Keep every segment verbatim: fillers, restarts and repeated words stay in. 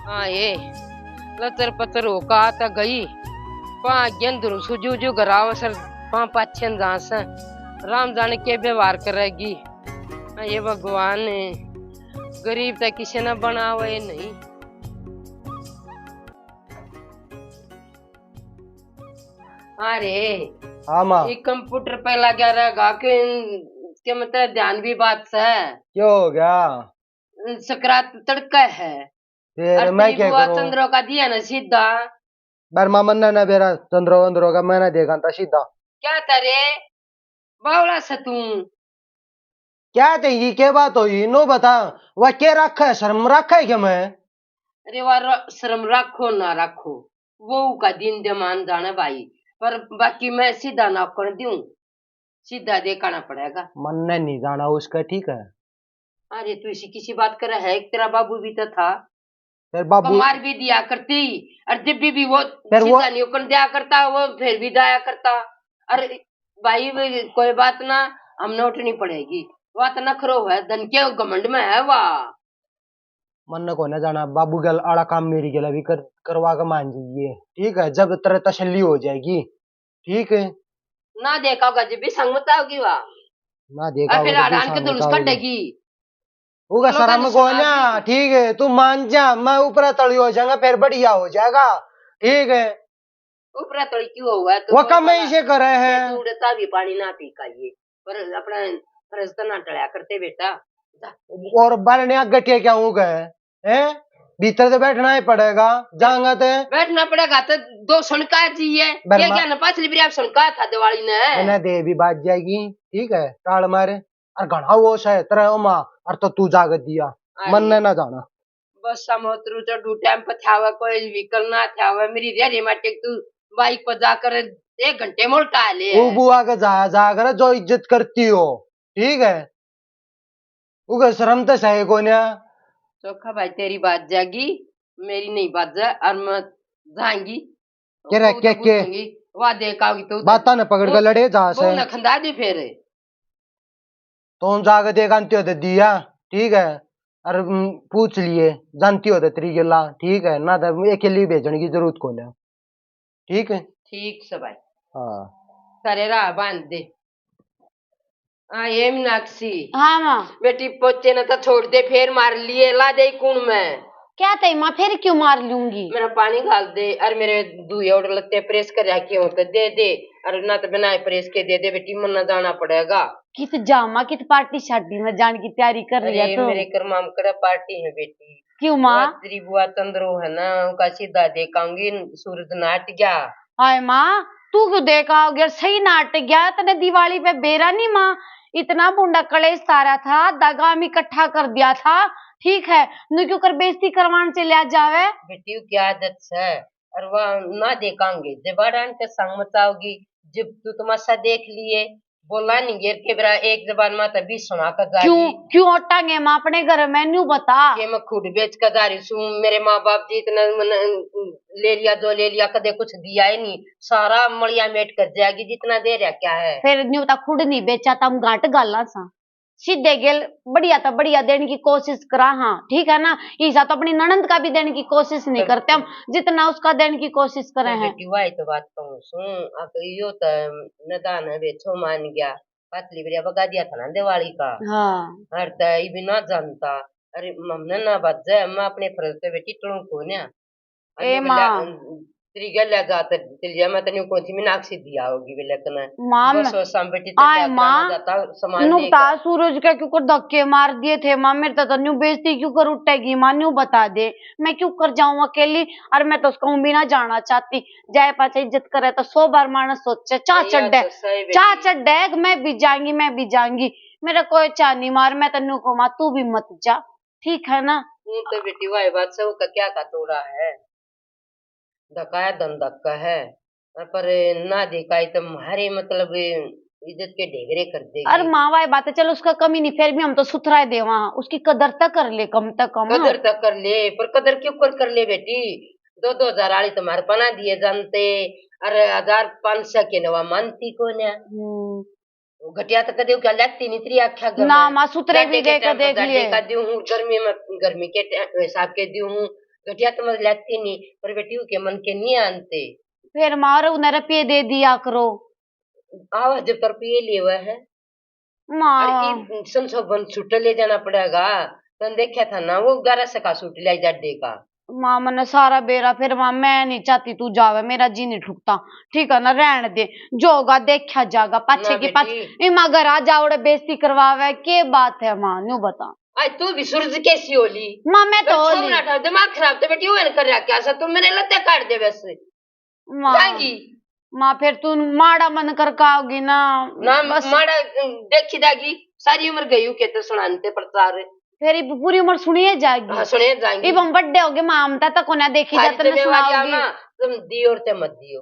हाँ, ये लतर पतर होका आ तो गई। पा गेंदरू सुजू जू घराव सर, पा पाछे न जा से। राम जाने के व्यवहार करेगी। हाँ, ये भगवान ने गरीब तो किसी ने बनावे नहीं। अरे, हाँ माँ। ये कंप्यूटर पे लगा रहेगा कि, के मतलब ध्यान भी बात से। क्या हो गया? सकरात तड़का है। फिर और मैं तेरी क्या बुआ करूँ? चंद्रो का दिया ना सीधा। बर माँ मन्ना ना बेरा चंद्रो वंद्रो का मैं ना देखा था सीधा। क्या था रे? बावला से तू। क्या ते ये के बात होई? नो बता, वह के रखा है? शर्म रखा है क्या मैं? अरे वाह, र-, शर्म रखो ना रखो, वो का दिन दमान जाने भाई, पर बाकी मैं सीधा ना कर दूं, सीधा देखाना पड़ेगा। मन्ने नहीं जाना उसका, ठीक है? अरे तू इसी किसी बात करे है, एक तेरा बाबू भी तो था। फिर बाबू कमार भी दिया करती, और जब भी, भी वो फिर वो सीधा नहीं उकन दिया करता, वो फिर भी जाया करता। और भाई, वो कोई बात ना, हम नोट नहीं पड़ेगी, बात नखरो है, धन के घमंड में है वा। मन्ने कोने जाना, बाबू गल आला काम मेरी गला भी कर, करवा के मान जाइए, ठीक है? जब तेरे तसल्ली हो जाएगी, ठीक है? ना देखा होगा जब भी संग मत आओगी वा। ना देखा और फिर होगा जब भी हरान के संग दुलस मत आओगी। कटेगी। उगा लोगों शर्म ने को सुना ना, दी। ठीक है, तू मान जा, मैं ऊपरा तली हो जाऊंगा, फिर बढ़िया हो जाएगा, ठीक है? ऊपरा तली क्यों हुआ? तो वो कम ही से करे है। तू उड़ता भी पानी ना पी का ये, पर अपना फर्ज तो ना टळ्या करते बेटा। जा। और बारने गटिया क्या हो गए हैं? भीतर तो बैठना ही पड़ेगा, जाऊंगा तो। बैठना पड़ेगा तो दो सुनका जी है। बर ये माँ क्या ना पाछली बार आप सुनका था दिवाली ने। मैंने दे भी बाज जाएगी, ठीक है, टाल मार। और घणा वो से तेरे ओ माँ, और तो तू जाग दिया, अरे। मन ने ना जाना। बस हम उतरू चढ़ू टाइम पर थावे, कोई व्हीकल ना थावे, मेरी रेहड़ी माटे तू बाइक पर जाकर एक घंटे में उल्टा ले। वो बुआ के जाया, जाया करे जो इज्जत करती हो, ठीक है? उगे शर्म तो सही कोन्या। चोखा भाई, तेरी बात जागी, मेरी नहीं बात जा, और मैं जाएंगी। के रे, वो के, तो के? पूछूंगी, वाह देख आओगी तो बातां ने पकड़ के वो, लड़े जा वो से। ना खंदा दी फिर। तो हम जाके दे जानती हो तो दिया, ठीक है, और, हम्म, पूछ लिए, जानती हो तो तेरी गेला, ठीक है, ना तो अकेली भेजने की जरूरत को ना, ठीक है। ठीक से भाई। हाँ। सारे राह बांध दे। हाँ, ये मीनाक्षी। हाँ माँ। बेटी, पोचे ने तो छोड़ दे, फिर मार लिए, ला दे कुण में। क्या तई माँ, फिर क्यों मार लूंगी? मेरा पानी घाल दे, और मेरे दुए और लत्ते प्रेस कर रखे हो तो दे दे, और ना तो बिना प्रेस के दे दे बेटी, मन्ना जाना पड़ेगा। कित जा माँ, कित पार्टी शादी में जान की तैयारी कर रही है अरे, तू? मेरे घर में कड़ा पार्टी है बेटी। क्यों माँ? तेरी बुआ चंद्रो है ना, उनका सीधा देखाऊंगी, सूरज नाट गया। हाय माँ, तू क्यों देख आओगे? सही नाट गया तने दिवाली पे बेरा नहीं माँ, इतना मुंडा कलेश तारा था, दगा में इकट्ठा कर दिया था, ठीक है, नु क्यों कर बेइज्जती करवान चल्या जावे? बेटी, वो क्या आदत है? और वह ना देखांगे, जबाड़ान के संग मचाओगी, जब तू तमाशा देख लिए, बोला नहीं गेर के बेरा एक जबान में तभी सुना कर जा क्यों, रही। क्यों ओटांगे माँ अपने घर में, न्यू बता। के मैं खुद बेच कर जा रही सूं, मेरे माँ बाप जी इतना मन, ले लिया जो ले लिया, कदे कुछ दिया ही नहीं, सारा मलिया मेट कर जाएगी, जितना दे रहा क्या है। फिर न्यू बता, खुद नहीं बेचा तो हम घाट गाला सा। सीधे गेल बढ़िया तो बढ़िया देने की कोशिश करा, हाँ, ठीक है ना। ईसा तो अपनी ननंद का भी देने की कोशिश नहीं करते हम, जितना उसका देने की कोशिश करे हैं। बेटी, वही तो बात कहूँ सूं, अब यो तो नदान है, बेचो मान गया, पातली बिरिया बगा दिया था ना दिवाली का। हाँ। हर तो ये भी ना जानता। अरे, हमने ना बाजे, मैं अपने फर्ज पे बेटी टलूं को ना। ए माँ। तेरी गल ले जात चल जा, मैं तन्यू कौन सी मीनाक्षी दिया होगी वे लेकिन। माँ, बस मैं, वो शाम बेटी चल आए जा, माँ, जाता सामान नुकता लेकर। सूरज का क्यों कर धक्के मार दिए थे माँ, मेरे तो तन्यू बेइज्जती क्यों कर उठेगी माँ, न्यू बता दे, मैं क्यों कर जाऊं अकेली? और मैं तो उसका भी ना जाना चाहती, जाए पाछे इज्जत करे तो सौ बार मानस सोचे, चाह चढ़े, तो चाह चढ़े, मैं भी जाऊंगी, मैं भी जाऊंगी, मेरा कोई चाह नहीं मार, मैं तन्यू को माँ, तू भी मत जा। ठीक है ना? हूँ तो बेटी, वाई बात से, उसका क्या का तोड़ा है? धकाया धन धक्का है, पर ना दिखाई तो म्हारे, मतलब, इज्जत के ढेगरे कर देगी। अरे माँ, वाई बात है, चलो, उसका कमी नहीं, फिर भी हम तो सुथरा ही देवा, उसकी कदर तक कर ले, कम तक कम। कदर तक कर ले, पर कदर क्यों कर, कर ले बेटी? दो दो हजार आली तुम्हारे पना दिए जानते, अरे, हजार पाँच सौ के नवा मानती को ना। हम्म। घटिया तो कदे क्या लगती नहीं तेरी आख्या घर ना, में। माँ, सुथरे भी दे के देख लिए। का दूं हूँ, गर्मी में, गर्मी के टे-, हिसाब के दूं हूँ, बेटिया तो मैं लेती नहीं, पर बेटी के मन के नहीं आनते। फिर माँ, और उन्हें रुपये दे दिया करो। आवा जब तो रुपये लेवा है। माँ। और इब संसोबन सूट ले जाना पड़ेगा। तन देखा था ना, वो ग्यारह सौ का सूट ले जाडे का। माँ, मैंने सारा बेरा, फिर माँ, मैं नहीं चाहती तू जावे, मेरा जी नहीं ठुकता, ठीक है ना, रहन दे, जो होगा देखा जाएगा, पाछे ना की पाछे। बेटी। इमा घर आ जावड़े, बेइज्जती करवावे, के बात है माँ, न्यू बता। आज तू भी सूरज कैसी होली? माँ, मैं तो तो होली। छोमना था, दिमाग खराब तो बेटी, वो कर रहा क्या सा, तू मेरे लत्ते काट दे बस। माँ, जाएगी। माँ, फिर तू माड़ा मन कर का आओगी ना। ना, बस। माड़ा, अम, देखी जाएगी, सारी उम्र गई हूँ के तो सुनाते प्रचार। फिर इब पूरी उम्र सुनिए जाएगी। हाँ, सुनिए जाएगी। इब हम बड्डे हो गए, माँ, हम तक कोन्या देखी थारी जाते ने जिम्मेवारी सुनाओगी। आओ ना, तुम दियो और ते मत दियो,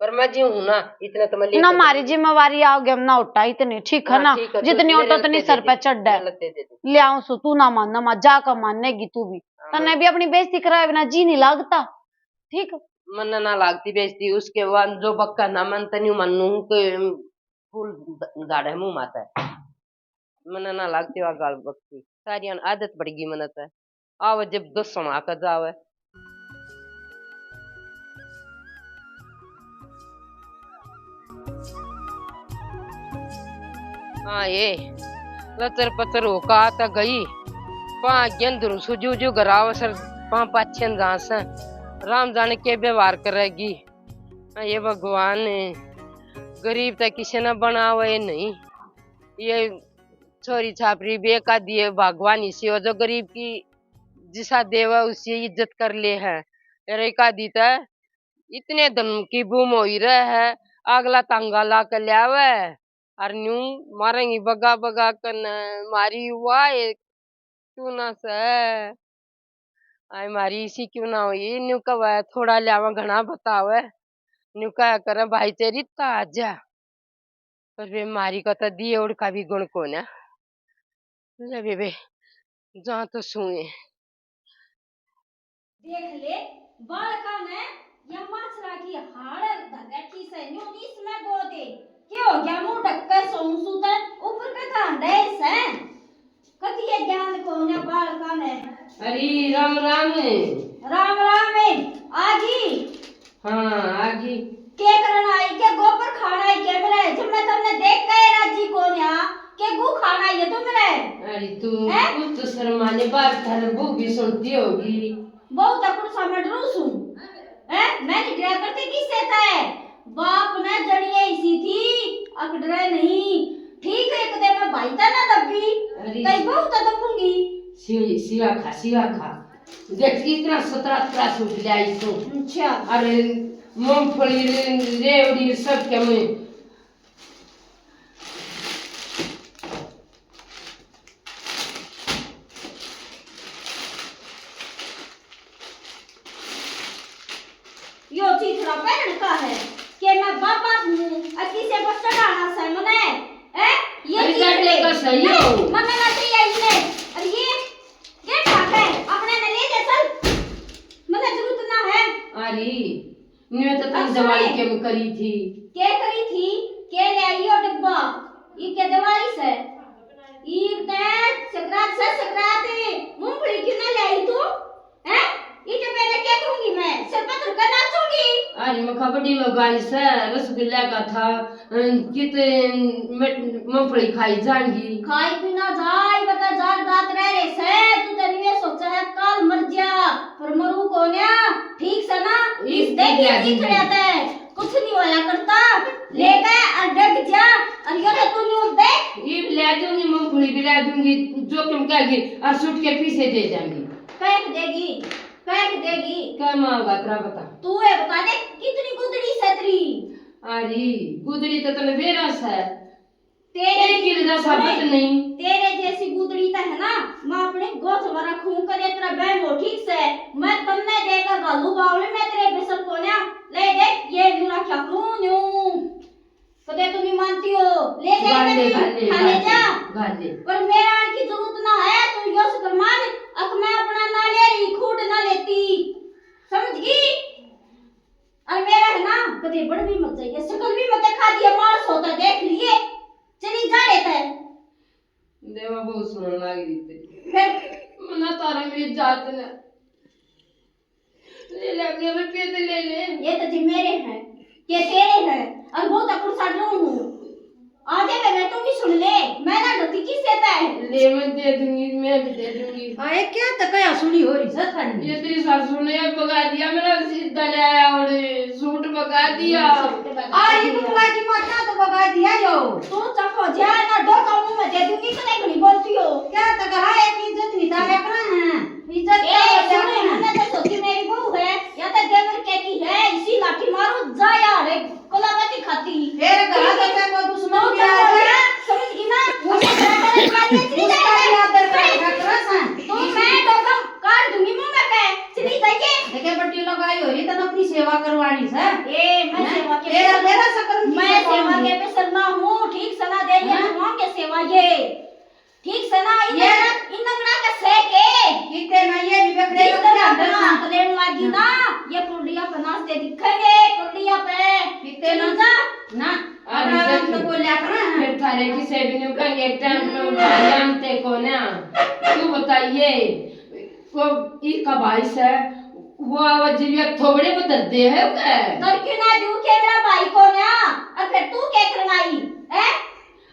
पर मैं जी हूँ ना, इतने तो मैं लेकर ना, हमारी जाऊंगी। जिम्मेवारी आओगे, हम ना उठा इतनी, ठीक है हाँ, ना? ठीक है, तू जितनी मेरे उठो, उतनी लत्ते सर दे पे दे, चढ़ है। मेरे लत्ते दे दे। ले आऊं सु, तू ना मान, ना मान, जाकर मानेगी तू भी। हाँ, तन्ने मैं भी अपनी बेइज्जती कराए बिना जी नहीं लागता, ठीक? मन्ने ना लागती बेइज्जती, उसके बाद जो बक्का ना मन तन्यू मानू के फूल द-, झाड़े मुंह माते। मन्ने ना लागती वा गाल बकती, सारी आदत पड़ गई मन्ने ते। आवे जब दस सुना के जावे। हाँ, ये लचर पचर होका त गई। पा गेंदरू सुजू जू घराव सर, पा पाछे न जा से। राम जाने के व्यवहार करेगी। हाँ, ये भगवान, गरीब त किसी ने बनावे नहीं। ये छोरी छापरी भी एक आधी है, भगवान इसी हो जो गरीब की जिसा देवे उसी इज्जत कर ले है। अरे एक आधी त इतने धन की बूम होई रहे है, अगला तांगा ला के ल्यावे, और न्यू मारेंगी बगा बगा कन, मारी वाह क्यों ना से। आय मारी इसी क्यों ना हुई, न्यू कहे थोड़ा ल्यावा घना बतावे, न्यू कहा करे भाई तेरी ताजा। पर वे मारी का तो दिए उड़ का भी गुण कोन्या। ले बेबे, जा तो सुए। देख ले, बालका ने या माछरा की हाड़ धर रखी से, न्यू नी इसमें गो दे। के हो गया, मुंह ढक के सोऊं सूं ते ऊपर के ध्यान दे से। कति ये ज्ञान कोन्या बालका ने। अरे राम राम। राम राम। आगी। हाँ, आगी। के करना आई, के गोबर खाना आई, के मेरे, जब मैं तमने देख के राजी कोन्या, के गू खाना आई है तू मेरे? अरे तू हैं? कुछ तो शर्मा ले, बात थारे बहू भी सुनती होगी। बहू तो कुण सा मैं डरू सूं? हैं? मैं नहीं डरा करती किससे तै। बाप ने जड़िए इसी थी, अक डरे नहीं। ठीक है, एक दे मैं भाई ता ना दबी, अरे। तई बहू तो दबूंगी। सी-, सिवा खा, सिवा खा। देख, इतना सतरा सतरा सूट ले आई तू। अच्छा। अरे, मूंगफली, रे-, रेवड़ी, सब के मैं। यो चीथड़ा पहन का है? के मैं बाबा हूँ, अति से बस चढ़ाना से मने, हैं? ये अरे चीथड़े। का सही हो। नहीं, मने ना चाहिए इसने। अरे ये, ये ठाक है, अपने ने ले जा चल। मने जरूरत ना है। अरे, न्यू तो तुम अब दिवाली सुने। के में करी थी। के करी थी? के ले आई यो डब्बा? ये के दिवाली से? ईब ते सकरात से सकरात, मूंगफली क्यों ना ले आई तू? हैं? इटे पहले क्या करूंगी मैं? सिर पर धर कर नाचूंगी। अरे, मैं कबड्डी में गाई से, रसगुल्ला का था, अन, कित, मट-, मूंगफली खाई जाएंगी। खाई भी ना जाए, बता जाग दात रह रहे से, तू तो ये सोचा है काल मर जा, पर मरू कोन्या, ठीक से ना, इस इस देख देख ये लिया जी। खड़ा था। कुछ नहीं होया करता, लेके और डग जा, और यो तो तू न्यूज़ देख। ये भी ले दूंगी, मूंगफली भी ले दूंगी, जो तुम कहेगी, और सूट के पीछे दे जाएंगी। फेंक देगी, फेंक देगी। क्या मांगा तेरा बता। तू ये बता दे, कितनी गुदड़ी सतरी। अरे, गुदड़ी तो तने बेरा से। तेरे एक किलो का साबत सुने, नहीं। तेरे जैसी गुदड़ी तो है ना, मैं अपने गोद में रखूं, करे तेरा बहन हो ठीक से। मैं तन्ने देकर घालू बावली, मैं तेरे बेसर कोन्या। ले देख, ये न्यू रखा करूं, न्यू। कदे तू नहीं मानती हो, ले जा गाल ले, इधर गाल ले, खा ले गाल ले, जा। गाल ले। पर मेरा आने की जरूरत ना है, तू यो शुक्र मान, अक मैं अपना ना ले रही, खूट ना लेती। समझ गई? और मेरा है ना, कदे बड़ भी मत जाइए, शकल भी मत दिखा दिए, मार सोता देख लिए, चली जा लेता है। देवा बहुत सुनन लाग रही थी। फिर? मना तारा मेरी जात ने। ले ले, अपने रुपये तो ले ले। ये तो जी मेरे हैं, ये तेरे हैं, और वो तो कुर्सा ड्रू हूँ। आजे मैं, मैं तू भी सुन ले, मैं ना डरती किससे तै। ले, मैं दे दूंगी, मैं भी दे दूंगी। आए क्या तो कया सुनी हो रही सर खानी? ये तेरी सासू ने भगा दिया मेरा, सीधा ले आया और सूट भगा दिया। आ ये तो बुआ की माँ क्या तो भगा दिया यो। तू चुप हो जा ना, दो कामों में दे दूंगी, इतने घणी बोलती हो। क्या तो कहा है कि इज्जत नहीं तारा करा है, इज्जत ए, क्या सुन, करना है? मैंने तो सोची मेरी बहू है या तो देवर के की है, इसी लाठी मारू जा यार, एक कलापति खाती। तेरे घर तो तेरे को दुश्मन तू भी चुप आ हो जाए। जा, समझ गई ना? उस-, अपने घर का ये चली उसका जाएगा। भी आदर का रखा करा सा। तू मैं डोकम काट दूंगी मुंह में पे, चली जाइए। देखे बड्डी लगाई हो रही, तने अपनी सेवा करवानी से। ए, मैं हैं? सेवा के तेरा, पे-, तेरा सकल की मैं सेवा सेवा होगी। के पे सरना हूँ, ठीक सना दे, ये हैं? जवान के सेवा ये। ठीक से ना, इन ये नंगड़ा, इन नंगड़ा के से के। इतने ना ये भी बकरे ठीक लोग से ना ध्यान अपना रखना। हाथ लेने लगी ना, ये कुंडिया पे नाचते दिखेंगे, कुंडिया पे। इतने ना, चल जा। ना, अरे अपना देख, हम तो बोल्या करा। फिर थारे की से भी नहीं कहेंगे, एक टाइम में उठा ले, हम ते को ना। तू बताइए, को इसका भाई से, वो आवाज जीविया थोबड़े पे धर दे है क्या? धर क्यों ना दूं, के मेरा भाई को ना, और फिर तू क्या करना आई, हैं?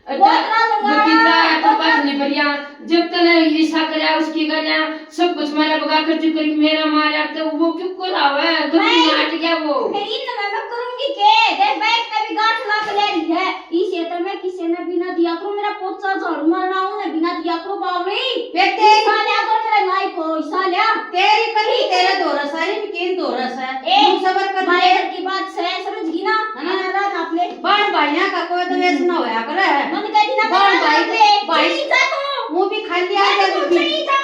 अरे वो तो इतना लंबा भतीजा है, तो बात नहीं बढ़िया। जब तने ईसा करया, उसकी गल्या सब कुछ मारा, बगा कर चुकर मेरा मारा, तो वो क्यों को लावे? तो मैं, नाट गया वो। फिर इन मैं, मैं करूंगी के? देख, बैठ के भी गांठ लाग ले रही है। इसे तो मैं किसी ने बिना दिया करूं, मेरा पोचा झाड़ू मारना हूं, ने बिना दिया करूं, बावली। बेटे। ईसा लिया कर मेरा नाई को, ईसा लिया। तेरी कली ठीक है। तेरे धोरा सारी, किन धोरा सा। ए, तू सबर कर मारे ले। घर की बात से, समझ गई ना? है ना? ना, ना, ना, अपने बाण भाइयां का कोई तो ऐसा ना होया करे। मन कह दी ना, बाण ना, भाई, ना, अपने भाई, चली जा तू। वो भी खाली आ मैं जा तो तू। चली जा।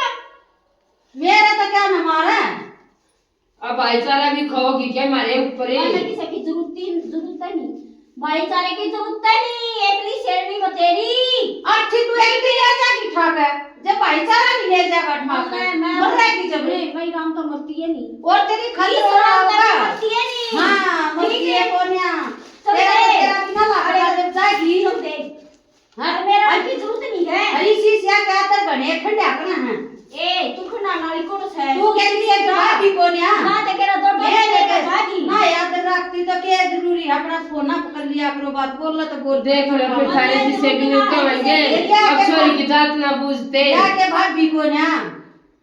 मेरा तो क्या ना मारा। अब भाईचारा भी खाओगी क्या हमारे ऊपर ही? भाई की सकी जरूरत ही, जरूरत है नहीं। भाईचारे की जरूरत है नहीं, एकली शेरनी बतेरी। अच्छी तू एक भी ले जाएगी ठाकर। जब भाईचारा नहीं ले जाएगा ठाकर, मैं, मैं मर रहा है कि जब नहीं, भाई राम तो मरती है नहीं। और तेरी खाली इस हो रहा राम तो होगा। मरती है नहीं। हाँ, मरती ठीक है है। कोन्या। चल तेरा, बे। तेरा इतना लाख अरे, जब जाएगी। चल दे। हाँ? अरे मेरा अरे, की जरूरत नहीं है। अरे इसी से क्या कर बने खंडा करना है। ए, तू खंडा नाली कौन से? तू कहती है कि भाभी को न्या। ना ते केरा दो डोले लेके भागी। ना याद रखती तो क्या जरूरी है, अपना फोन ना पकड़ लिया करो, बात बोल ला तो बोल। देख लो, फिर थारे जिसे भी नहीं कहेंगे, अब छोरी की जात ना बूझते। क्या के भाभी को न्या?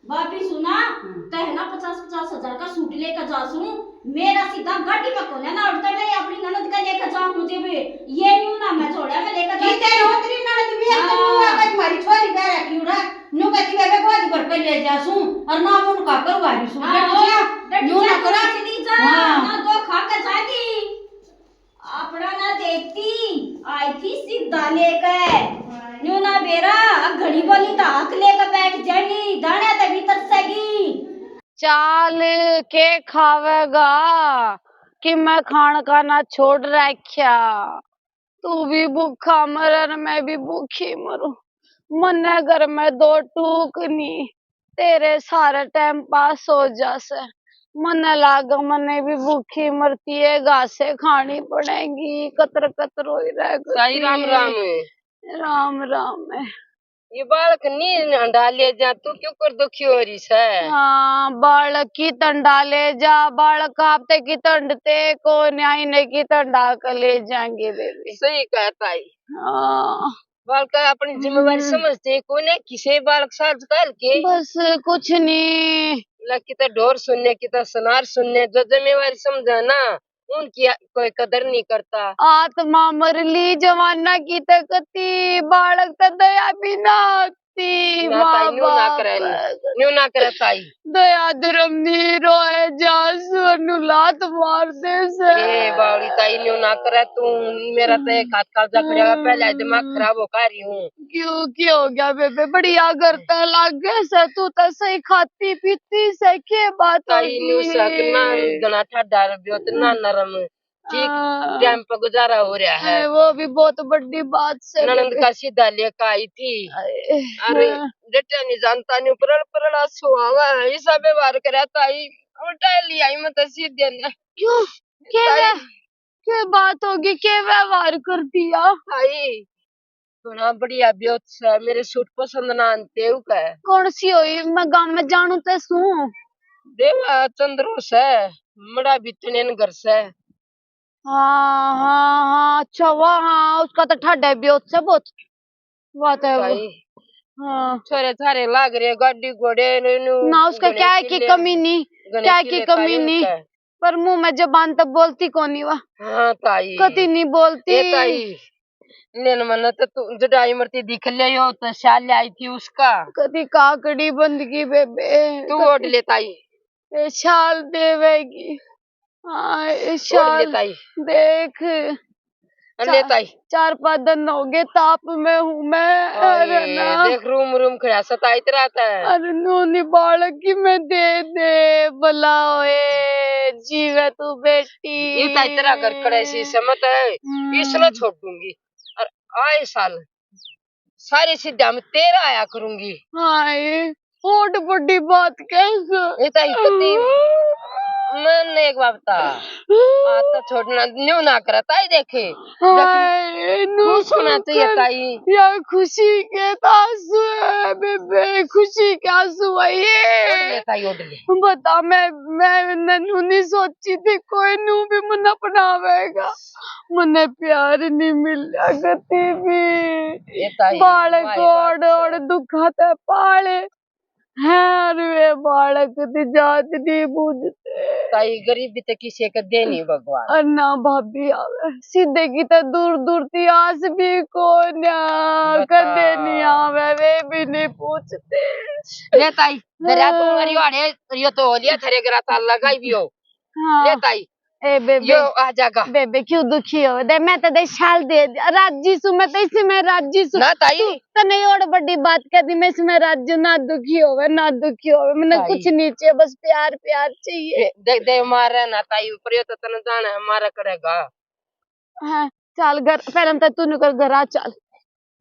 भाभी सुना, हम्म। तै है ना पचास पचास हजार का सूट लेकर जा सू, मेरा सीधा गाड़ी में कोन्या ना उड़ता, मैं अपनी ननद का लेकर जाऊं, मुझे भी ये न्यू ना मैं छोड़ा, मैं लेकर जाऊं। ये तेरे उतरी ननद भी है, तो हाँ। न्यू आकर हमारी छोरी बह रखी उड़ा, न्यू कहती मैं बहुत भर कर ले जा सू, और ना उनका करवा रही सू, हाँ, डट जा, डट न्यू जा, ना करा। चली जा, हाँ। ना दो खा के जागी। अपना ना देखती, आई थी सीधा लेके। न्यू ना बेरा, अब घड़ी बोली तो हक लेके बैठ जाएगी, दाने ते भीतर सगी। चाल के खावेगा कि मैं खाण का ना छोड़ रख्या। तू भी भूखा मरे और मैं भी भूखी मरूं। मन्ने घर में दो टूक नी, तेरे सारे टाइम पास हो जा से। मन्ने लाग मन्ने भी भूखी मरती है, घासे खानी पड़ेगी, कतर कतर होई रह गई। ताई राम राम। राम राम। ये बालक नी हंडा ले जा, तू क्यों कर दुखी हो रही से? हाँ, बालक की तंडा ले जा, बालक आप ते की तंडते को न्याय ने की तंडा के ले जाएंगे बेबे। सही कहा ताई। हाँ। बालक अपनी जिम्मेवारी हम्म। समझते कोने, किसे बालक साज काल के। बस कुछ नहीं। ला किता ढोर सुनने, किता सनार सुनने, जो जिम्मेवारी समझा ना, उनकी कोई कदर नहीं करता। आत्मा मर ली जवाना की तकती, बालक त दया भी ना आती। ना ताई, न्यू ना करे, न्यू ना करे ताई। दया धर्म नी रोए जा, सुअर नु लात मार दे से। ए बावली ताई, न्यू ना करे तू, मेरा तो एक हाथ कालजा खड़ा है, पहले दिमाग खराब हो का रही हूँ। क्यों, क्या हो गया बेबे? बढ़िया घर त लागे से, तू तो सही खाती पीती से, के बात ताई, न्यू होगी? सक ना, घना ठंडा रब्यो, इतना नरम, ठीक हाँ। टाइम पे गुजारा हो रहा है। अरे, वो भी बहुत बड़ी बात से ननद बेबे। का सीधा लेकर आई थी। अरे, अरे, हाँ। डटिया नहीं जानता, न्यू परल परल आंसू आवा है, ऐसा व्यवहार करा ताई, उठा लिया ही मत सीधे ने। क्यों? के ताई। व्य-, के बात होगी? के व्यवहार कर दिया? ताई, घणा बढ़िया ब्योत से, मेरे सूट पसंद ना आनते, उ कहे। कौन सी होई? मैं गांव में जानू ते सूं। देवा चंद्रो से, मड़ा बितने न घर से। हाँ, हाँ, हाँ, अच्छा, वाह, हाँ, उसका तो ठाडा भी अच्छा बहुत। बात है वो। ताई। हाँ। छोरे थारे लाग रहे, गाड़ी घोड़े, नु, नु, ना, उसका घणे क्या है कि किले, कमी नहीं, घणे क्या है कि किले कमी ताई नहीं। उनका। पर मुंह में जबान तो बोलती कोनी वा। हाँ, ताई। कती नहीं बोलती। ए, ताई, नैन मन्ने तो तू जडाई मरती दिख ले, यो तो शाल आई थी उसका। कती काकड़ी बंद की बेबे, तू कती ओढ़ ले, ताई। ए, शाल देवेगी। हाँ, ए, ओढ़ ले, शाल ताई। देख। अरे, ले, चा-, ताई। चार पाँच दिन हो गए, ताप में हूँ मैं। अरे अरे ना। देख, रूम, रूम खड़ा सताइत रहता है। अरे, नूनी बालक की मैं दे दे, भला होए, जीवे तू बेटी। ये ताई तेरा घर कड़े सी समत है, हम्म। इसने छोड़ दूंगी। और आए साल सारी सिद्धा मैं तेरा आया करूंगी। हाय, ओट बड़ी बात कैसे? ये ताई कती, मैंने एक बात बता, आ तो छोड़ना न्यू ना करा, ताई देखे। हाय, नू खुश होना चाहिए, ताई। या खुशी के तो आंसू है, बेबे, खुशी के आंसू है ये। ओढ़ ले, ताई, ओढ़ ले। बता, मैं, मैं नन्नू नहीं सोची थी, कोई नू भी मन अपनावेगा। मन्ने प्यार नहीं मिलया कती भी। ये ताई, बालक माई बात ओड़ ओड़ से। दुखा ते पाले हैं, और वे बालक दी जात नहीं बूझते। ताई, गरीबी ते किसी के दे नहीं भगवान। और ना भाभी आवे, सीधे की तो दूर दूर ती आस भी कोन्या, बता। कदे नहीं आवे, वे भी नहीं पूछते। ले ताई, दरिया तू हाँ। मरी वाड़े, यो तो हो लिया, थरे गरा ताल लगाई भी हो। हाँ। ले ताई, ए बेबे, यो आ जागा। बेबे, क्यों दुखी हो? दे, मैं तो दे शाल दे दिया। राजी सु, मैं तो इसी में राजी सु। ना ताई। तू, तने और बड़ी बात कह दी, मैं इसमें राजी हूँ, ना दुखी होवे, ना दुखी होवे। मैंने ताई। कुछ नहीं चाहिए, बस प्यार, प्यार चाहिए। ए, दे, दे, मारे ना ताई, ऊपर यो तो तने जाना है, मारा करेगा। हाँ, चल घर, पहले तो तू निकल घर आ, चल।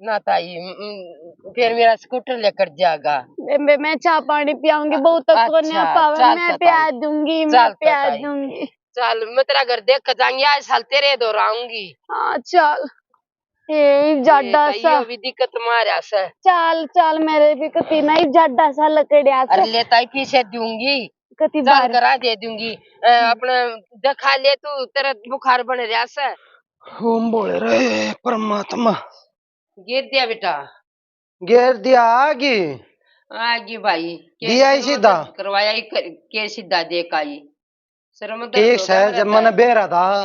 ना ताई, म, म, फिर मेरा स्कूटर लेकर जाएगा। बे-, बे-, मैं चाय पानी पियाऊंगी, बहुत तक कोन्या अच्छा, पावे, चल मैं तो प्यार ताई। दूंगी, मैं चल तो प्यार ताई। दूंगी। चल, मैं तेरा घर देख के जाऊंगी, आज साल तेरे दौर आऊंगी। हाँ, चल। ए, ये जाडा ताई, सा। यो भी दिक्कत मारा से। चल, चल, मेरे भी कती नहीं जाडा सा लकड़िया से। अरे ले ताई, पीछे दूंगी। कती चल, बार। करा दे दूंगी। अ, अपने दिखा ले तू, तेरा बुखार बन रहा से। ओम बोले रे परमात्मा। गिर दिया बेटा। गिर दिया आगी। आगी भाई। के दिया ही सीधा। करवाया ही कर, के सीधा देख आई। शर्म तो ठीक सै, जब मैंने बेरा था,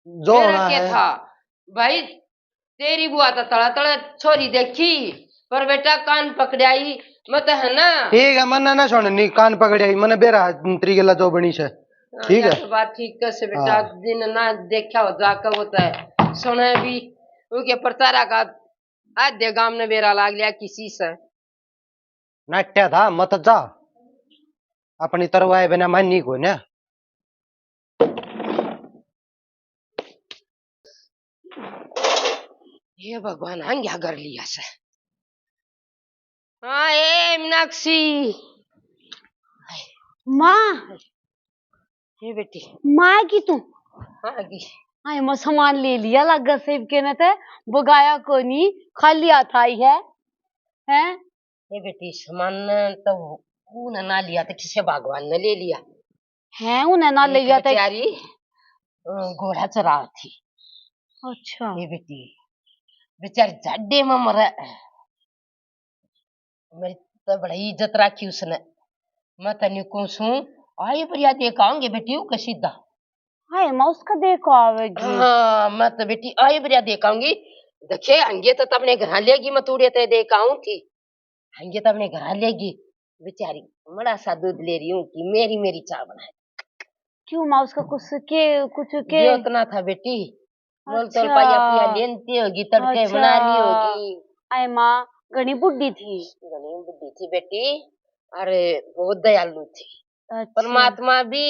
जो होना है। था भाई, तेरी बुआ तो तड़ा तड़ा छोरी देखी, पर बेटा कान पकड़ाई मत है ना। ठीक है, मन्ने ना सुननी, कान पकड़ाई, मन्ने बेरा तेरी गला जो बनी से। हाँ, ठीक है। तो बात ठीक कर से बेटा, हाँ। दिन ना देखा हो जाकर वो तो है। सुने भी, उनके प्रचारा का आधे गांव ने बेरा लाग लिया किसी से। नाट्या था, मत जा। अपनी तरवाए बिना मानी को ना। हे भगवान, आंग्या कर लिया से। हाँ, ए मीनाक्षी। माँ। ये बेटी। माँ की तू? हाँ की। आए, मैं सामान ले लिया लागा सेब के न ते, बगाया कोनी, खाली हाथ आई है, हैं? ये बेटी, सामान तो उन्हें ना लिया तो किसे भगवान ने ले लिया। हैं, उन्हें ना ले गया तो बेचारी, अ, घोड़ा चरा थी। अच्छा। ये बेटी, बेचारी जाडे में मरे। मेरी तो बड़ी इज्जत राखी उसने। मैं तन्ने कहूं सूं, आई बढ़िया देख आऊंगे बेटी, ऊ के सीधा। हाय माँ, उसका देखो आवेगी। हाँ, मैं तो बेटी आई बढ़िया देख आऊंगी। देखे, हंगे तो तब ने घर लेगी, मैं तूड़े ते देख आऊं थी। हंगे तो अपने घर लेगी। बेचारी, मड़ा सा दूध ले रही हूँ कि मेरी, मेरी चाय बनाए। क्यों माँ, उसका कुछ के, कुछ के? ये उतना था बेटी। बोल तो अच्छा। पाया पिया लेनती होगी, तड़के अच्छा। बना ली होगी। आए माँ, घणी बुढ़ी थी। घणी बुढ़ी थी बेटी, अरे बहुत दयालु थी। अच्छा। परमात्मा भी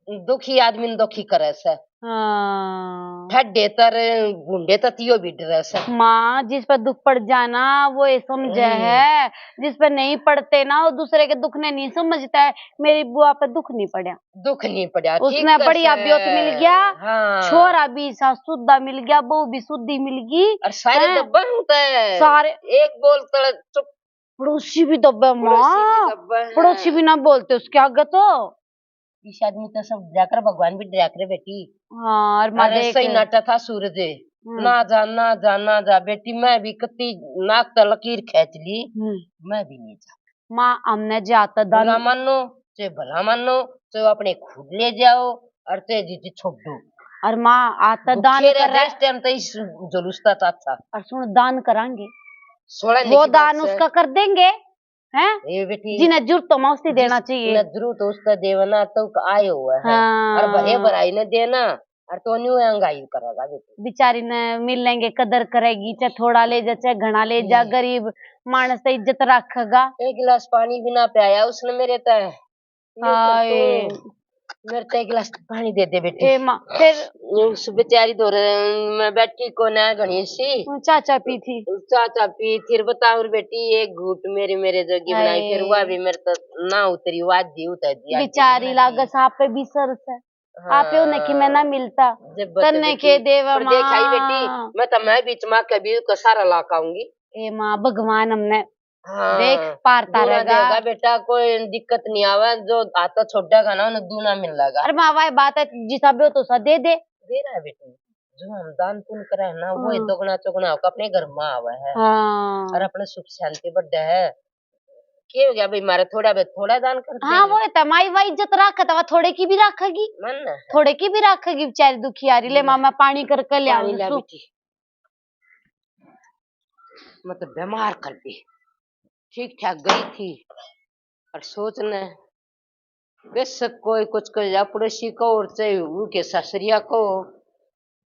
दुखी आदमी ने दुखी करे से। हाँ। ठड्डे तर भूंडे ततियो भी डरे से। माँ, जिस पर दुख पड़ जाए ना, वो ये समझे हम्म। है, जिस पर नहीं पड़ते ना, वो दूसरे के दुख ने नहीं समझता है। मेरी बुआ पे दुख नहीं पड़ा। दुख नहीं पड़ा, उसने ठीक बढ़िया से। ब्योत मिल गया, हाँ। छोरा भी सा सुद्धा मिल गया, बहू भी सुद्धी मिल गई। और सारे हैं? दब्बा होता है। सारे एक बोल तले चुप। पड़ोसी भी दबे पड़ोसी भी माँ। दबे हैं। पड़ोसी भी ना बोलते उसके आगे तो। इस आदमी तो सब डरा कर, भगवान भी डरा कर बेटी। हाँ, और माँ अरे देख। सही नाटा था सूरज। हम्म। ना जा, ना जा, ना जा बेटी। मैं भी कत्ती नाक तो लकीर खींच ली। हम्म। मैं भी नहीं जा। माँ, हमने जे आत दान बुरा मानो, चाहे भला मानो, चाहे अपने खुद ले जाओ और चाहे जी जी छोड़ दो। और माँ, आत दान भूखे रह कर जाए इस टाइम तो इस जुलूस का चाचा। और सुन, दान करांगे। सोलह वो निकी दान बात से। उसका कर देंगे, हैं? ये बेटी, जिन्हें जरूरत हो, माँ, उससे देना चाहिए। जिन्हें जरूरत हो, उसका देवना तो आए हुआ है। हाँ। और भले भराई ने देना, और तो न्यू अंगाई करेगा बेटी। बेचारी ने मिलेंगे, कदर करेगी, चाहे थोड़ा ले जा, चाहे घना ले जा, हम्म। गरीब मानस तो इज्जत रखेगा। एक गिलास पानी भी ना पियाया उसने मेरे तय। यूं कर हाय। तू मेरे तय एक गिलास पानी दे दे बेटी। ए माँ, फिर? उस बेचारी धोरे मैं बैठी को ना घनी सी। चाचा पी थी। चाचा पी, फिर बता और बेटी, एक घूट मेरी मेरे जोगी बनाई, फिर हाय। वह भी मेरे तो ना उतरी, वो आधी उतर दी, आधी बेचारी बना दी। लागे सांप पे भी सर से। हाँ। आपे उन्हें कि मैं ना मिलता, जब तन्ने के देवा पर देख आई बेटी, माँ। मैं तो मैं बीच में कभी को सारा ला के आऊंगी। ए माँ, भगवान हमने हाँ, देख, पार दूना तारेगा। देगा बेटा, कोई दिक्कत नहीं आवे, जो हाथ छोड़ेगा ना, उन्हें दूना मिलेगा। अरे माँ, वही बात है, जिसा भी हो तो सा दे दे। दे रहा है बेटी, जो हम दान पुण्य करे है ना, वो ही हाँ। दोगुना चौगुना होकर अपने घर में आवे है। हाँ। और अपने सुख शांति बढ़े है। के हो गया भाई, मारे थोड़ा बे-, थोड़ा दान कर हाँ, दे। वो है, तमाई वा इज्जत रखे, तो वा थोड़े की भी रखेगी। मन है। थोड़े की भी रखेगी बेचारी दुखियारी। ले ले। माँ, मैं पानी करके ले पानी आऊँ ला सु। बेटी। मैं तो बीमार कर दी। ठीक ठाक गई थी। और सोच न, बेशक कोई कुछ कर जा, पड़ोसी को और चाहे उनके ससुरिया को,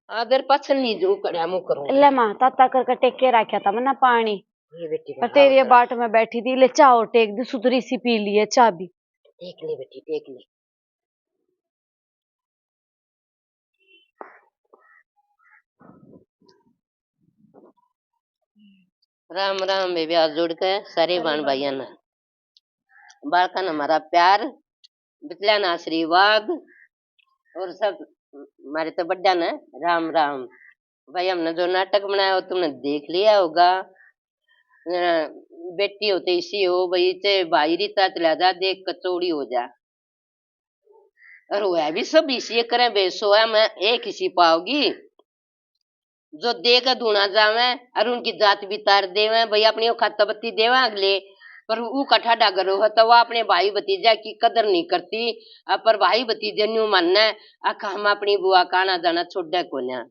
आदर पाछल नहीं जो करया, मुँह करूँ। ले माँ, ताता करके टेक के रखा था मैंने पानी। ये बेटी और तेरी बाट में बैठी थी, ले चाह और टेक दी, सुतरी सी पी ली है चाह भी। टेक ले बेटी, टेक ले। राम राम बेबी, हाथ जोड़ के सारे बहन भाइयां ने, बालका ने हमारा प्यार, बिचला ने आशीर्वाद और सब हमारे तो बड्डा ने राम राम। भाई, हमने जो नाटक बनाया, वो तुमने देख लिया होगा। अ, बेटी होते इसी हो भाई, चाहे भाई रीता चला जा, देख कचौड़ी हो जा। और वह भी सब इसी करें, बेसोया में एक इसी पाओगी। जो दे के धुना जावे और उनकी जात भी तार देवे, भाई, अपनी औकात तो बत्ती देवे अगले, पर ऊ कठा डागर हो तो वह अपने भाई भतीजा की कदर नहीं करती। अ, पर भाई भतीजे न्यू मानने, अख हम अपनी बुआ का आना जाना छोड़े कोन्या।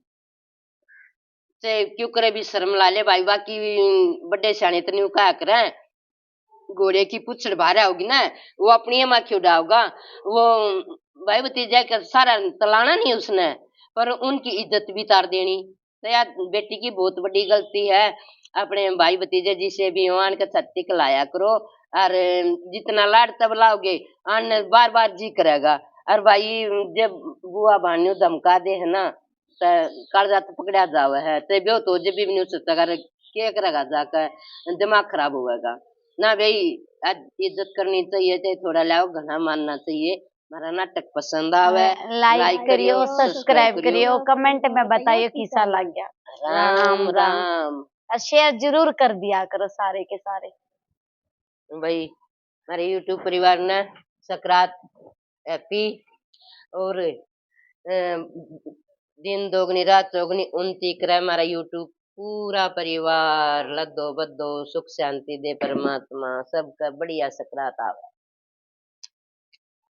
चाहे क्यों करे भी शर्म ला ले भाई, बाकी बड़े सियाने तो न्यू कहा करें, घोड़े की पूछड़ बाहर आओगी ना, वो अपनी माँ क्यों डाओगा? वो भाई भतीजा का सारा तलाना नहीं उसने, पर उनकी इज्जत भी तार देनी। तो यार, बेटी की बहुत बड़ी गलती है। अपने भाई भतीजे जिसे भी हो, आन के छत्ती के लाया करो, और जितना लाड तब लाओगे, आन बार बार जी करेगा। और भाई, जब बुआ भान्यो धमका दे है ना, ते कालजा तो पकड़ा जावे है, ते ब्यो तो जब भी नहीं सोचा कर के करेगा जाकर, दिमाग खराब होवेगा ना भाई। आज इज्जत करनी चाहिए, चाहे थोड़ा लाओ, घना मानना चाहिए। हमारा नाटक पसंद आवे, like करियो, subscribe करियो, comment में बताइयो किसा लग गया। राम राम। और share जरूर कर दिया करो सारे के सारे। भाई, हमारे YouTube परिवार ने सकरात happy और, अ, दिन दोगुनी रात चौगुनी उन्नति करे हमारा YouTube पूरा परिवार, लद्दो बद्दो सुख शांति दे परमात्मा, सबका बढ़िया सकरात आवे।